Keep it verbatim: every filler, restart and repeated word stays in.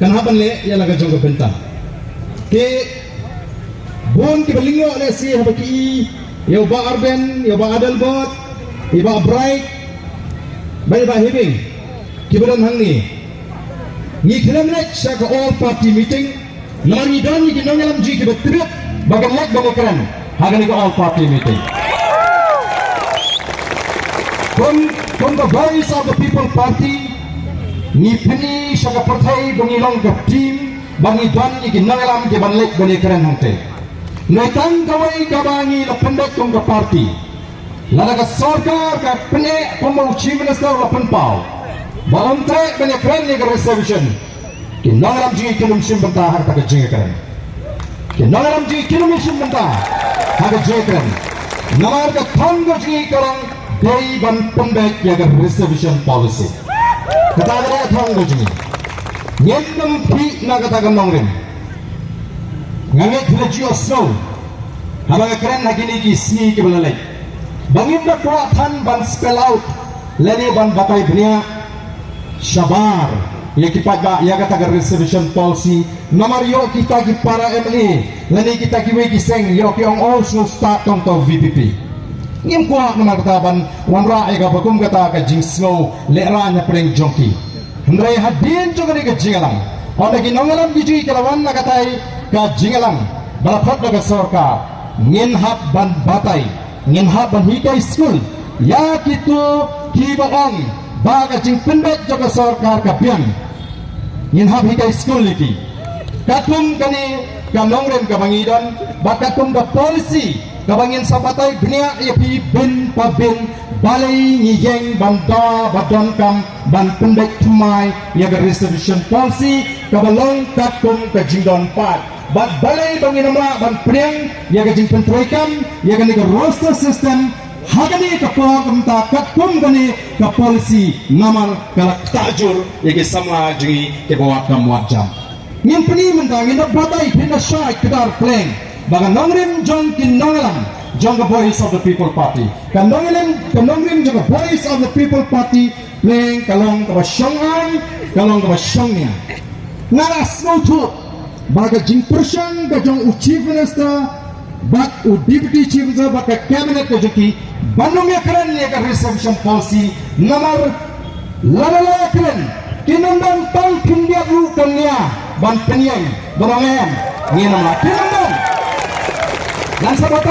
kan hap ban leh ïa la ka jong ka bynta. Te bun kiba lyngngoh lehse haba ki i ïa u Bah Arben, ïa u Bah Adelbert, ïa u Bah Bright, bad ïa u Bah Hebing, kiba don hangne. Ngi khlem leit sha ka all party meeting, namar ngi don ïa ki nongïalam jong ngi kiba tbit ba kan leit ban ïakren ha kane ka all party meeting. Kum, kum ka Voice of the People Party, ngi pyni sha ka pyrthei ba ngi long ka team, ba ngi don ïa ki nongïalam kiban leit ban ïakren hangtei. Hynrei tang kawei kaba ngi la pynbeit kum ka party, lada ka sorkar ka pyneh kum u Chief Minister u la pynpaw ba ym treh ban ïakren ïa ka reservation, ki nongïalam jong ngi kin ym shim bynta ha kata ka jingïakren. Ki nongïalam jong ngi kin ym shim bynta ha ka jingïakren. Namar ka thong ka jong ngi ka long dei ban pynbeit ïa ka reservation policy. Kata ka dei ka thong ka jong ngi. Ngin ym khih na kata ka nongrim. Nga ngeit phi la ju ïohsngew haba nga kren ha kine ki sngi kiba la leit ba ngim da kwah than ban spell out lane ban batai bniah shabar ïa ki paidbah ïa kata ka reservation policy. Namar ïoh kita ki para M L A lane kita kiwei ki seng ïoh ki ong, oh, sngewstad tang tang V P P. Ngim kwah namar kata ban wanrah ïa kaba kum kata ka jingsngew lehraiñ hapdeng jong ki. Hynrei hadien jong kane ka jingïalang, ynda ki nongïalam ki jong ngi ki la wan na katai ka jingïalang ba la khot da ka sorkar, ngin hap ban batai, ngin hap ban hikai skul ïa kito kiba ong ba ka jingpynbeit jong ka sorkar ka biang. Ngin hap hikai skul ïa ki. Katkum kane ka nongrim kaba ngi don, bad katkum ka policy kaba ngin sa batai bniah ïa phi bin pa bin, balei ngi ïeng ban dawa ba donkam ban pynbeit thymmai ïa ka reservation policy kaba long katkum ka jingdon paid. Bad balei ba ngin ym lah ban pdiang ïa ka jingpyntreikam ïa kane ka roster system ha kane ka por, kumta katkum kane ka policy, namar ka la ktah jur ïa ki samla jong ngi kiba wad kam wad jam. Ngin pyni mynta, ngin da batai, phin da shai kdar pleng ba ka nongrim jong ki nongïalam jong ka Voice of the People Party, ka nongrim, ka nongrim jong ka Voice of the People Party pleng ka long kaba shong aiñ, ka long kaba shong nia. Nga la sngewthuh ba ka jingpyrshang ka jong u Chief Minister bad u Deputy Chief Minister bad ka Cabinet ka jong ki ban ym ïakren ïa ka reservation policy, namar lada la ïakren, kin ym don tang khyndiat ruh ka nia ban pynïeng, ba dang em, ngin ym lah, kin ym don. Ngan sa batai